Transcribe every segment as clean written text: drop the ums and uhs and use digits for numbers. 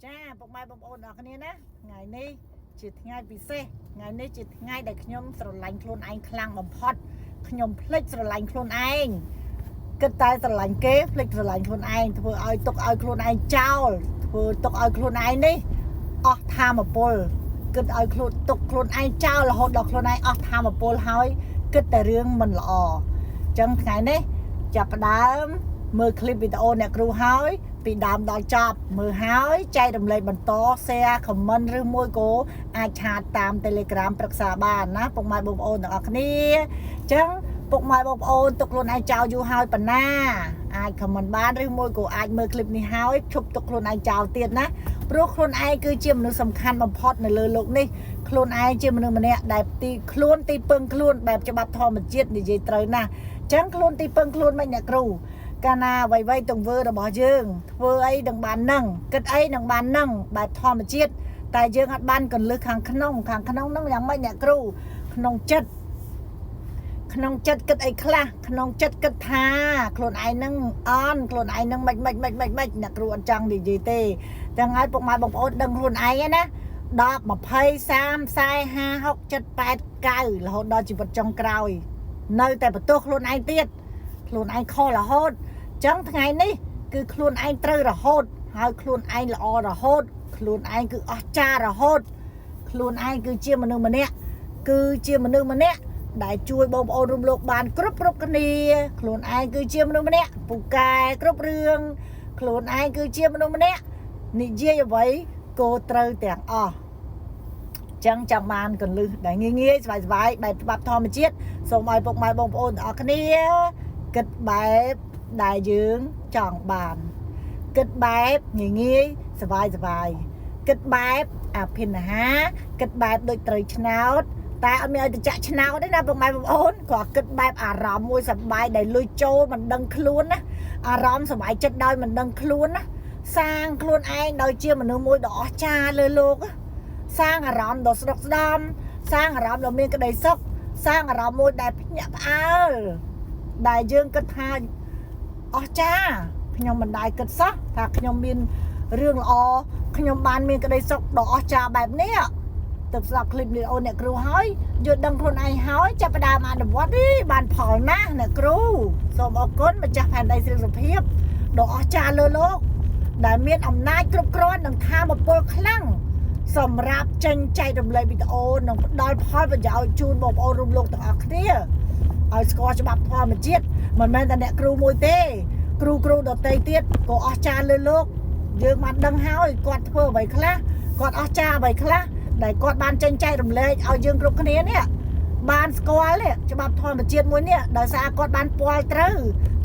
ចាពុកម៉ែបងប្អូនអរគ្នាណាថ្ងៃនេះជាថ្ងៃពិសេសថ្ងៃនេះជាថ្ងៃដែលខ្ញុំស្រឡាញ់ខ្លួនឯងខ្លាំងបំផុតខ្ញុំភ្លេចស្រឡាញ់ខ្លួនឯងគិតតែស្រឡាញ់គេភ្លេចស្រឡាញ់ខ្លួនឯងធ្វើឲ្យទុកឲ្យខ្លួនឯងចោលធ្វើទុកឲ្យខ្លួនឯងនេះអស់ធម៌ពលគិតឲ្យខ្លួនទុកខ្លួនឯងចោលរហូតដល់ខ្លួនឯងអស់ធម៌ពលហើយគិតតែរឿងមិនល្អអញ្ចឹងថ្ងៃនេះចាប់ផ្ដើមមើលឃ្លីបវីដេអូអ្នកគ្រូហើយពីដើមដល់ចប់មើលហើយចែករំលែកបន្ត share comment ឬមួយក៏អាច chat តាម Telegram ប្រឹក្សាបានណាពុកម៉ែបងប្អូនទាំងអស់គ្នាអញ្ចឹងពុកម៉ែបងប្អូនទុកខ្លួនឯងចោលយូរហើយប៉ុណ្ណាអាច comment បានឬមួយក៏អាចមើលឃ្លីបនេះហើយឈប់ទុកខ្លួនឯងចោលទៀតណាព្រោះខ្លួនឯងគឺជាមនុស្សសំខាន់បំផុតនៅលើលោកនេះខ្លួនឯងជាមនុស្សម្នាក់ដែលទីខ្លួនទីពឹងខ្លួនបែបច្បាប់ធម្មជាតិនិយាយត្រូវណាស់អញ្ចឹងខ្លួនទីពឹងខ្លួនមិនអ្នកគ្រូកាលណាអ្វីៗទង្វើរបស់យើងធ្វើអីនឹងបាននឹងគិតអីនឹងបាននឹងបែបធម្មជាតិតែយើងអត់បានកលឹះខាងក្នុងខាងក្នុងហ្នឹងយ៉ាងម៉េចអ្នកគ្រូក្នុងចិត្តក្នុងចិត្តគិតអីខ្លះក្នុងចិត្តគិតថាខ្លួនឯងនឹងអន់ខ្លួនឯងនឹងមិនមិនមិនមិនមិនអ្នកគ្រូអត់ចង់និយាយទេទាំងហើយពុកម៉ែបងប្អូនដឹងខ្លួនឯងណា10 20 30 40 50 60 70 80 9រហូតដល់ជីវិតចុងក្រោយ នៅតែបន្ទោសខ្លួនឯងទៀតខ្លួនឯងខុសរហូតអញ្ចឹងថ្ងៃនេះគឺខ្លួនឯងត្រូវរហូតហើយខ្លួនឯងល្អរហូតខ្លួនឯងគឺអស្ចារ្យរហូតខ្លួនឯងគឺជាមនុស្សម្នាក់គឺជាមនុស្សម្នាក់ដែលជួយបងប្អូនរួមលោកបានគ្រប់គ្រប់គ្នាខ្លួនឯងគឺជាមនុស្សម្នាក់ពូកែគ្រប់រឿងខ្លួនឯងគឺជាមនុស្សម្នាក់និយាយអ្វីគោត្រូវទាំងអស់ចឹងចង់បានកលឹះដែលងាយងាយស្បាយស្បាយបែបច្បាប់ធម្មជាតិសូមឲ្យពុកម៉ែបងប្អូនទាំងអស់គ្នាគិតបែបដែលយើងចង់បានគិតបែបងាយងាយស្បាយស្បាយគិតបែបអភិនហាគិតបែបដូចត្រូវឆ្នោតតែអត់មានឲ្យទៅចាក់ឆ្នោតទេណាពុកម៉ែបងប្អូនគាត់គិតបែបអារម្មណ៍មួយសប្បាយដែលលុយចូលមិនដឹងខ្លួនណាអារម្មណ៍សប្បាយចិត្តដោយមិនដឹងខ្លួនណាសាងខ្លួនឯងដោយជាមនុស្សមួយដ៏អស្ចារ្យលើលោកណាសាងអារម្មណ៍ដ៏ស្ដុកស្ដំសាងអារម្មណ៍ដ៏មានក្តីសុខសាងអារម្មណ៍មួយដែលភ្ញាក់ផ្អើលដែលយើងគិតថាអស្ចារ្យខ្ញុំមិនដែលគិតសោះថាខ្ញុំមានរឿងល្អខ្ញុំបានមានក្តីសុខដ៏អស្ចារ្យបែបនេះទៅស្ដាប់ឃ្លីបនេះអូនអ្នកគ្រូហើយយល់ដឹងខ្លួនឯងហើយចាប់ផ្ដើមអនុវត្តទេបានផលណាស់អ្នកគ្រូសូមអរគុណម្ចាស់ផែនដីស្រីសុភាពដ៏អស្ចារ្យលើលោកដែលមានអំណាចគ្រប់គ្រាន់និងធម៌ពលខ្លាំងសម្រាប់ចេញចែករំលែកវីដេអូនិងផ្ដល់ផលប្រយោជន៍ជូនបងប្អូនរួមលោកទាំងអស់គ្នាឲ្យស្គាល់ច្បាប់ធម្មជាតិមិនមែនតែអ្នកគ្រូមួយទេ គ្រូគ្រូដតីទៀតក៏អស្ចារ្យលើលោកយើងបានដឹងហើយគាត់ធ្វើអ្វីខ្លះគាត់អស្ចារ្យអ្វីខ្លះដែលគាត់បានចេញចែករំលែកឲ្យយើងគ្រប់គ្នានេះបានស្គាល់នេះច្បាប់ធម្មជាតិមួយនេះដោយសារគាត់បានពាល់ត្រូវ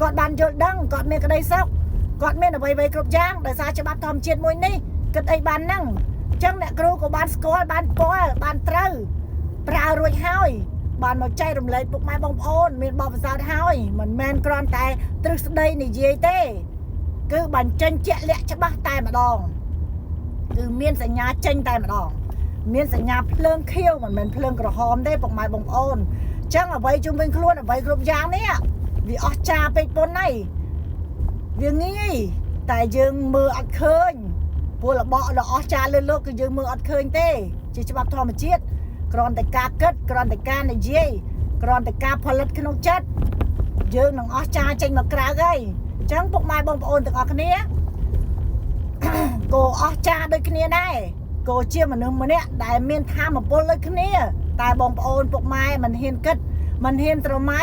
គាត់បានយល់ដឹងគាត់មានក្តីសុខគាត់មានអ្វីៗគ្រប់យ៉ាងដោយសារច្បាប់ធម្មជាតិមួយនេះគិតអីបានហ្នឹងអញ្ចឹងអ្នកគ្រូក៏បានស្គាល់បានពាល់បានត្រូវប្រើរួចហើយបានមកចែករំលែកពុកម៉ែបងប្អូនមានបទពិសោធន៍ហើយមិនមែនគ្រាន់តែទ្រឹស្ដីនិយាយទេគឺបញ្ចេញជាក់លាក់ច្បាស់តែម្ដងគឺមានសញ្ញាចេញតែម្ដងមានសញ្ញាភ្លើងខៀវមិនមែនភ្លើងក្រហមទេពុកម៉ែបងប្អូនអញ្ចឹងអ្វីជុំវិញខ្លួនអ្វីគ្រប់យ៉ាងនេះវាអស្ចារ្យពេកប៉ុនហើយវាងាយតែយើងមើលអត់ឃើញព្រោះរបស់ដ៏អស្ចារ្យលើលោកគឺយើងមើលអត់ឃើញទេជាច្បាប់ធម្មជាតិគ្រាន់តែការគិតគ្រាន់តែការនិយាយគ្រាន់តែការផលិតក្នុងចិត្តយើងនឹងអស្ចារ្យចេញមកក្រៅហើយអញ្ចឹងពុកម៉ែបងប្អូនទាំងអស់គ្នា ក៏អស្ចារ្យដូចគ្នាដែរក៏ជាមនុស្សម្នាក់ដែលមានធម៌ពលដូចគ្នា តែបងប្អូនពុកម៉ែមិនហ៊ានគិតមិនហ៊ានត្រមៃ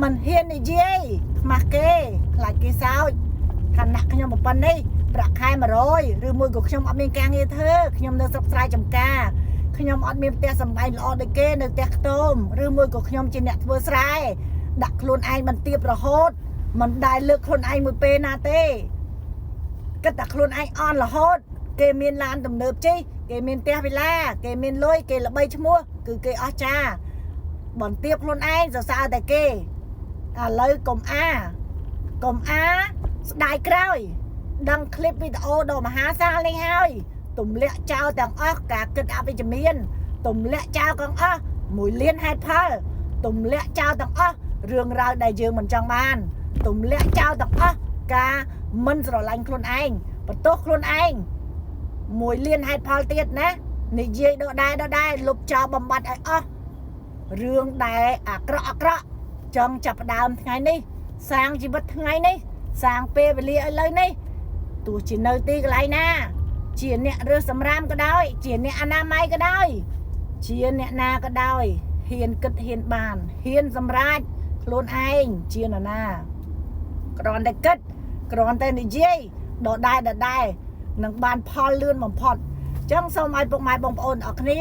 មិនហ៊ាននិយាយខ្មាស់គេខ្លាចគេសើចឋានៈខ្ញុំប៉ុណ្ណេះប្រាក់ខែ100ឬមួយក៏ខ្ញុំអត់មានការងារធ្វើខ្ញុំនៅស្រុកស្រែចម្ការខ្ញុំអត់មានផ្ទះសម្បែងល្អដូចគេនៅផ្ទះខ្ទមឬមួយក៏ខ្ញុំជាអ្នកធ្វើស្រែដាក់ខ្លួនឯងបន្ទាបរហូតមិនដែលលើកខ្លួនឯងមួយពេលណាទេគិតតែខ្លួនឯងអន់រហូតគេមានឡានទំនើបជិះគេមានផ្ទះវិឡាគេមានលុយគេល្បីឈ្មោះគឺគេអស្ចារ្យបន្ទាបខ្លួនឯងសរសើរតែគេឥឡូវកុំអាកុំអាស្ដាយក្រោយដឹងឃ្លីបវីដេអូដ៏មហាសាលនេះហើយទម្លាក់ចោលទាំងអស់ការគិតអវិជ្ជមានទម្លាក់ចោលទាំងអស់មួយលានហេតុផលទម្លាក់ចោលទាំងអស់រឿងរ៉ាវដែលយើងមិនចង់បានទម្លាក់ចោលទាំងអស់ការមិនស្រឡាញ់ខ្លួនឯងបន្ទោសខ្លួនឯង មួយលានហេតុផលទៀតណានិយាយដដែលដដែលលុបចោលបំបត្តិឲ្យអស់រឿងដែលអាក្រក់អាក្រក់ចង់ចាប់ផ្ដើមថ្ងៃនេះសាងជីវិតថ្ងៃនេះសាងពេលវេលាឥឡូវនេះទោះជានៅទីកន្លែងណា ជាអ្នករើសសម្រាមក៏ដោយ ជាអ្នកអនាម័យក៏ដោយ ជាអ្នកណាក៏ដោយហ៊ានគិតហ៊ានបានហ៊ានសម្រេចខ្លួនឯងជានរណាគ្រាន់តែគិតគ្រាន់តែនិយាយដដែលដដែលនឹងបានផលលឿនបំផុតអញ្ចឹងសូមឲ្យពុកម៉ែបងប្អូនអរគ្នា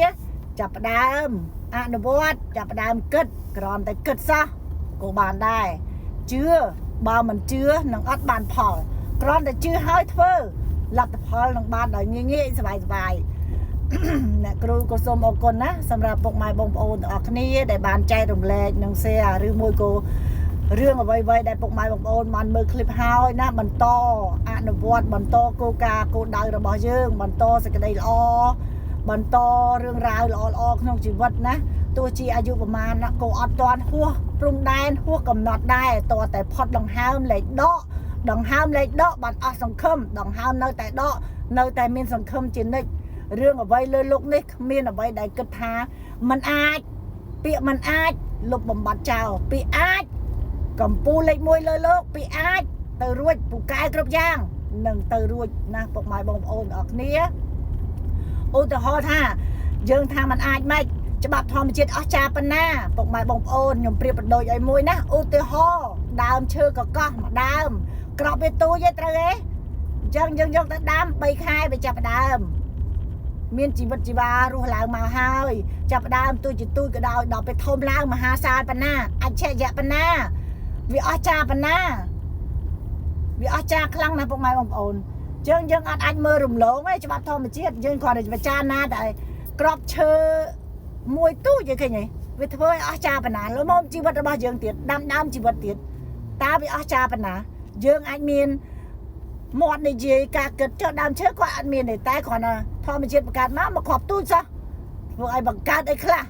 ចាប់ផ្ដើមអនុវត្តចាប់ផ្ដើមគិតគ្រាន់តែគិតសោះក៏បានដែរជឿបើមិនជឿនឹងអត់បានផលគ្រាន់តែជឿហើយធ្វើលទ្ធផលនឹងបានដោយងាយងាយសប្បាយសប្បាយ អ្នកគ្រូក៏សូមអរគុណណាសម្រាប់ពុកម៉ែបងប្អូនទាំងអស់គ្នាដែលបានចែករំលែកនិង share ឬមួយក៏រឿងអ្វីៗដែលពុកម៉ែបងប្អូនបានមើលឃ្លីបហើយណាបន្តអនុវត្តបន្តគោលការណ៍គោលដៅរបស់យើង បន្តសេចក្តីល្អបន្តរឿងរ៉ាវល្អៗក្នុងជីវិតណាទោះជាអាយុប្រមាណណាក៏អត់ទាន់ហួសព្រំដែនហួសកំណត់ដែរតើតែផុតដង្ហើមលេខដកដង្ហើមលេខដកបានអស់សង្ឃឹមដង្ហើមនៅតែដកនៅតែមានសង្ឃឹមជានិច្ចរឿងអ្វីលើលោកនេះគ្មានអ្វីដែលគិតថាมันអាចពាក្យมันអាចលុបបំបត្តិចោលពាក្យអាចកម្ពូលលេខ1លើលោកពាក្យអាចទៅរួចពូកែគ្រប់យ៉ាងនឹងទៅរួចណាពុកម៉ែបងប្អូនទាំងអស់គ្នាឧទាហរណ៍ថាយើងថាมันអាចម៉េចច្បាប់ធម្មជាតិអស្ចារ្យប៉ុណ្ណាពុកម៉ែបងប្អូនខ្ញុំប្រៀបប្រដូចឲ្យមួយណាឧទាហរណ៍ដើមឈើកកោះមួយដើមក្របវាទូចទេត្រូវទេអញ្ចឹងយើងយកទៅដាំ3ខែវាចាប់ដើមមានជីវិតជីវ៉ារស់ឡើងមកហើយចាប់ដើមទូចជាទូចក៏ដោយដល់ពេលធំឡើងមហាសាលប៉ុណ្ណាអច្ឆរិយៈប៉ុណ្ណាវាអស្ចារ្យប៉ុណ្ណាវាអស្ចារ្យខ្លាំងណាស់ពុកម៉ែបងប្អូនយើងយើងអត់អាចមើលរំលងទេច្បាប់ធម្មជាតិយើងគ្រាន់តែពិចារណាតែក្របឈើមួយទូចយើងឃើញទេវាធ្វើឲ្យអស្ចារ្យប៉ុណ្ណាលើមកជីវិតរបស់យើងទៀតដាំដើមជីវិតទៀតតើវាអស្ចារ្យប៉ុណ្ណាយើងអាចមានមាត់និយាយការគិតចុះដើមឈើគាត់អត់មានទេតែគ្រាន់តែធម្មជាតិបង្កើតមកមកគ្រាប់ទូចសោះធ្វើឲ្យបង្កើតអីខ្លះ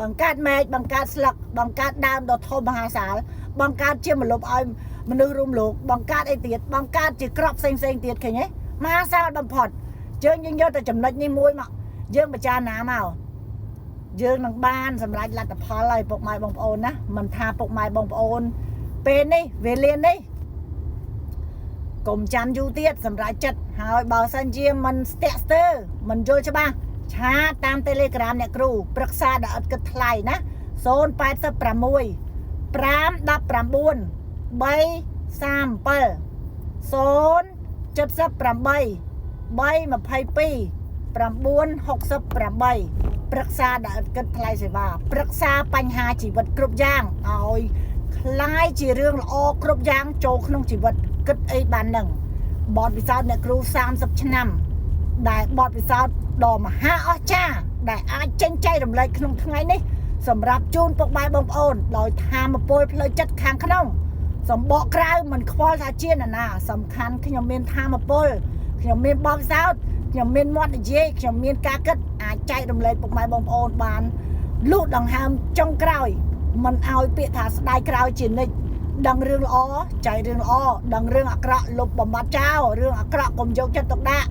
បង្កើតមែកបង្កើតស្លឹកបង្កើតដើមដ៏ធំមហាសាលបង្កើតជាម្លប់ឲ្យមនុស្សរួមលោកបង្កើតអីទៀតបង្កើតជាក្របផ្សេងផ្សេងទៀតឃើញទេមហាសាលបំផុតយើងយើងយកតែចំណុចនេះមួយមកយើងពិចារណាមកយើងនឹងបានសម្រេចលទ្ធផលហើយពុកម៉ែបងប្អូនណាមិនថាពុកម៉ែបងប្អូនពេលនេះវេលានេះកុំចាំយូរទៀតសម្រាប់ចិត្តហើយបើសិនជាមិនស្ទាក់ស្ទើរមិនយល់ច្បាស់ chat តាម Telegram អ្នកគ្រូប្រឹក្សាដល់អត់គិតថ្លៃណា086 519 337 078 322 968ប្រឹក្សាដល់ឥតគិតថ្លៃសេវាប្រឹក្សាបញ្ហាជីវិតគ្រប់យ៉ាងឲ្យคล้ายជារឿងល្អគ្រប់យ៉ាងចូលក្នុងជីវិតគិតអីបាននឹងបទពិសោធន៍អ្នកគ្រូ30ឆ្នាំដែលបទពិសោធន៍ដ៏មហាអស្ចារ្យដែលអាចចេញចែករំលែកក្នុងថ្ងៃនេះសម្រាប់ជូនពុកម៉ែបងប្អូនដោយធម៌ពលផ្លូវចិត្តខាងក្នុងសម្បកក្រៅមិនខ្វល់ថាជានរណាសំខាន់ខ្ញុំមានធម៌ពលខ្ញុំមានបទពិសោធន៍ខ្ញុំមានមាត់និយាយខ្ញុំមានការគិតអាចចែករំលែកពុកម៉ែបងប្អូនបានលុះដង្ហើមចុងក្រោយមិនឲ្យពាក្យថាស្ដាយក្រោយជានិច្ចដឹងរឿងល្អចែករឿងល្អដឹងរឿងអាក្រក់លុបបំបត្តិចោលរឿងអាក្រក់កុំយកចិត្តទុកដាក់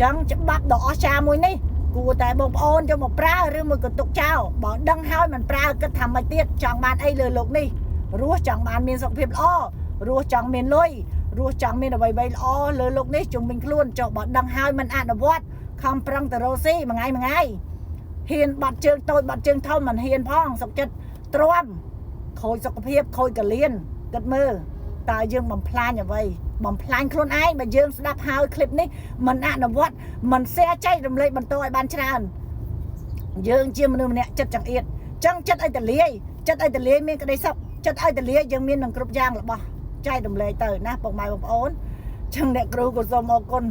ចឹងច្បាប់ដ៏អស្ចារ្យមួយនេះគួរតែបងប្អូនយកមកប្រើឬមួយក៏ទុកចោលបើដឹងហើយមិនប្រើគិតថាមិនទៀតចង់បានអីលើលោកនេះរស់ចង់បានមានសុខភាពល្អរស់ចង់មានលុយរស់ចង់មានអ្វីៗល្អលើលោកនេះជុំវិញខ្លួនចុះបើដឹងហើយមិនអនុវត្តខំប្រឹងទៅរកស៊ីមួយថ្ងៃមួយថ្ងៃហ៊ានបាត់ជើងតូចបាត់ជើងធំមិនហ៊ានផងសុខចិត្តទ្រាំខូចសុខភាពខូចកលៀនគិតមើលតើយើងបំផ្លាញអ្វីបំផ្លាញខ្លួនឯងបើយើងស្ដាប់ហើយคลิปនេះមិនអនុវត្តមិន share ចែករំលែកបន្តឲ្យបានច្រើនយើងជាមនុស្សម្នាក់ចិត្តចង្អៀតចឹងចិត្តឲ្យតលាយចិត្តឲ្យតលាយមានក្តីសុខចិត្តឲ្យតលាយយើងមាននឹងគ្រប់យ៉ាងរបស់ចែករំលែកទៅណាពុកម៉ែបងប្អូនចឹងអ្នកគ្រូក៏សូមអរគុណ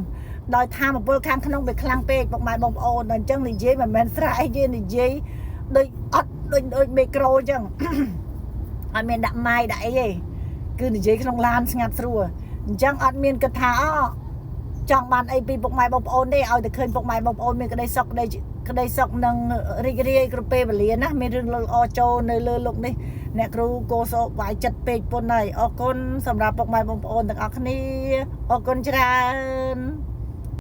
ដោយធម៌ពលខាងក្នុងវាខ្លាំងពេកពុកម៉ែបងប្អូនដល់អញ្ចឹងនិយាយមិនមែនស្រែកទេនិយាយដូចអត់ដូចដូចមីក្រូអញ្ចឹង អត់មានដាក់ម៉ាយដាក់អីទេគឺនិយាយក្នុងឡានស្ងាត់ស្រួលអញ្ចឹងអត់មានគិតថាអចង់បានអីពីពុកម៉ែបងប្អូនទេឲ្យតែឃើញពុកម៉ែបងប្អូនមានក្តីសុខក្តីក្តីសុខនិងរីករាយគ្រប់ពេលវេលាណាមានរឿងល្អចូលនៅលើលោកនេះអ្នកគ្រូកោសោបាយចិត្តពេកពុនហើយអរគុណសម្រាប់ពុកម៉ែបងប្អូនទាំងអស់គ្នាអរគុណច្រើន។